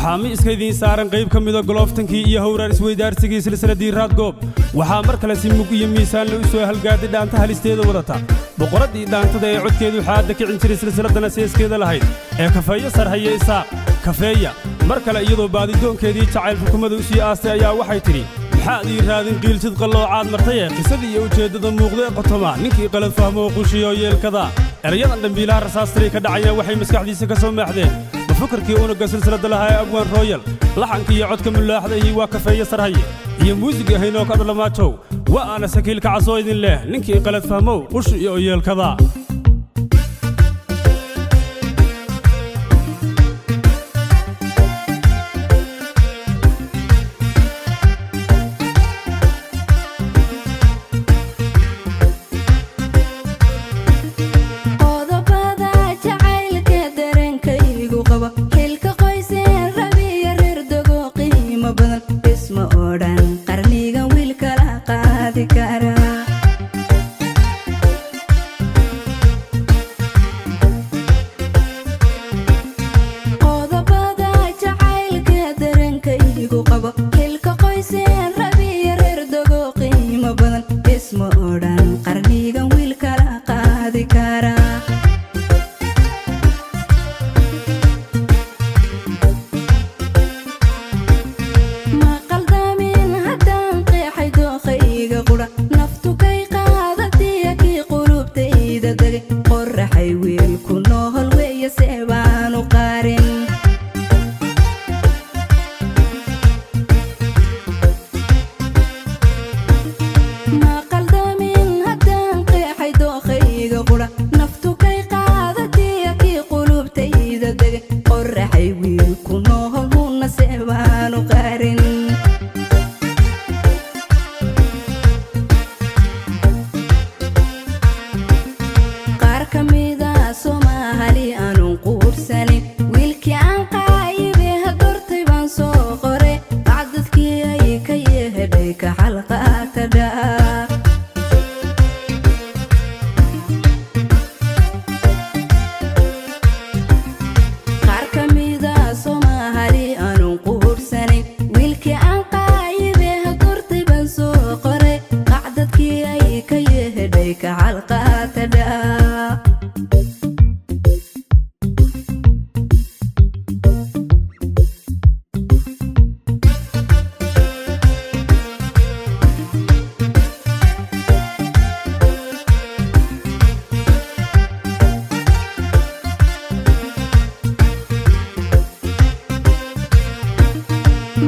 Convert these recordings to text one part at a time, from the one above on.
Waxaa miiska idiin saaran qayb ka mida golooftankii iyo hawraar isweydaarsigii silsiladii Raadgoob. Waxaa mar kale si mug iyo miisaanle u soo halgaaday dhaanta halisteeda wadata, boqoraddii dhaantada ee codkeedu xaadda kicin jiray, silsiladana seeskeeda lahayd ee Kafeeyo Sarhaye Isaaq. Kafeeya mar kale iyadoo baadidoonkeedii jacayl xukumada u sii aastay ayaa waxay tidhi: "Maxaad ii raadin qiiljid qalloocaad martaye? Qisadii iyo ujeeddada muuqdee qotoma, ninkii qalad fahmoo qushiyo yeelkada." Erayadan dhambiilaha rasaastiray ka dhacayaan waxay maskaxdiisa ka soo maaxdeen mafakarkii unugga silsiladda lahaa ee Abwaan Rooyal. Laxanka iyo codka mulaaxda iyo waa Kafeeye Sarhaye iyo muusiga Haynoo Kadlamaajow. Waa aana sakiilka casoo idin leh: ninkii qalad fahmow, qushi iyo yeelkada. Qodobada jacaylka dareenkaygu qabo, xilka qoyseen rabiya, reer dogo qiimo badan, isma oo dhan qarnigan wiil kala qaadi kara. Qodobada jacaylka dareenkaygu qabo, xilka qoyseen rabiya, reer dogo qiimo badan, isma oo dhan qarnigan wiil kala qaadi kara. Ma qaldamin haddaan qeexay dookhayga qudha, naftu kay qaadatiya kii qulubtayda degay, qoraxay wiilku nool weeye, see baanu qarin. Ma qaldamin haddaan qeexay dookhayga qudha, naftu kay qaadatiya kii qulubtayda degay, qoraxay wiilku nool huna, see baanu qarin. Qaar ka mida Soomaali aanun quursanin, wiilkii aan qaayibe hadortay baan soo qoray, bacdadkii ay ka yeedhay ka xalqaatadha. Qaar ka mida Soomaali aanun quursanin, wiilkii aan qaayibe hadortay baan soo qoray, qacdadkii ay ka yeedhay ka xalqaatadha.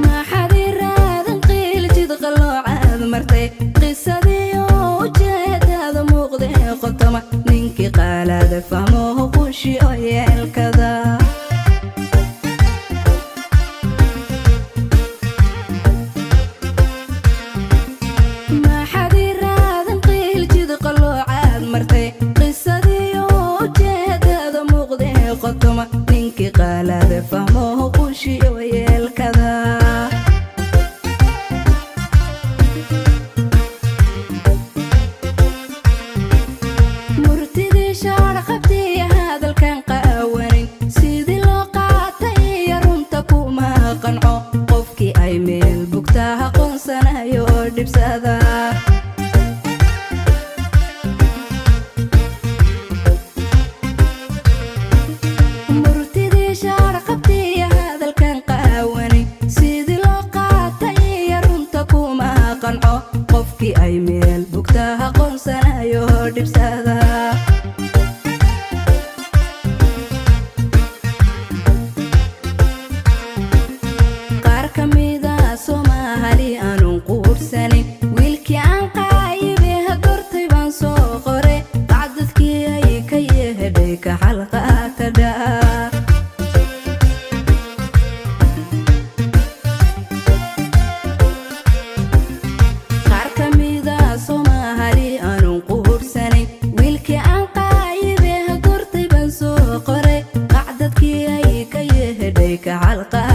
Maxaad ii raadan qiiljid qalloocaad martay? Qisadii oo ujeedada muuqdee qotoma, ninkii qaalaada fahmo, qushi oo yeelkada. Maxaad ii raadan qiiljid qalloocaad martay? Qisadii oo ujeedada muuqdee qotoma, ninkii qaalaada fahmo, qushi oo yeelkada. Murtidii shaarqabtiya hadalkan qaawanin, sidii loo qaatay iyo runta kuma qanco, qofkii ay meel bugtaa aqoonsanayo oo dhibsada. Murtidii shaarqabtiya hadalkan qaawanin, sidii loo qaatay iyo runta kuma qanco, qofkii ay meel bugtaa aqoonsanayo oo dhibsada. Qaar ka mida Soomaali aanun quursanin, wiilkii aan qaayibe hadortay baan soo qoray, bacdadkii ay ka yeedhay ka xalqaatadha. Qaar ka mida Soomaali aanun quursanin, wiilkii aan qaayibe hadortay baan soo qoray, qacdadkii ay ka yeedhay ka xalqa.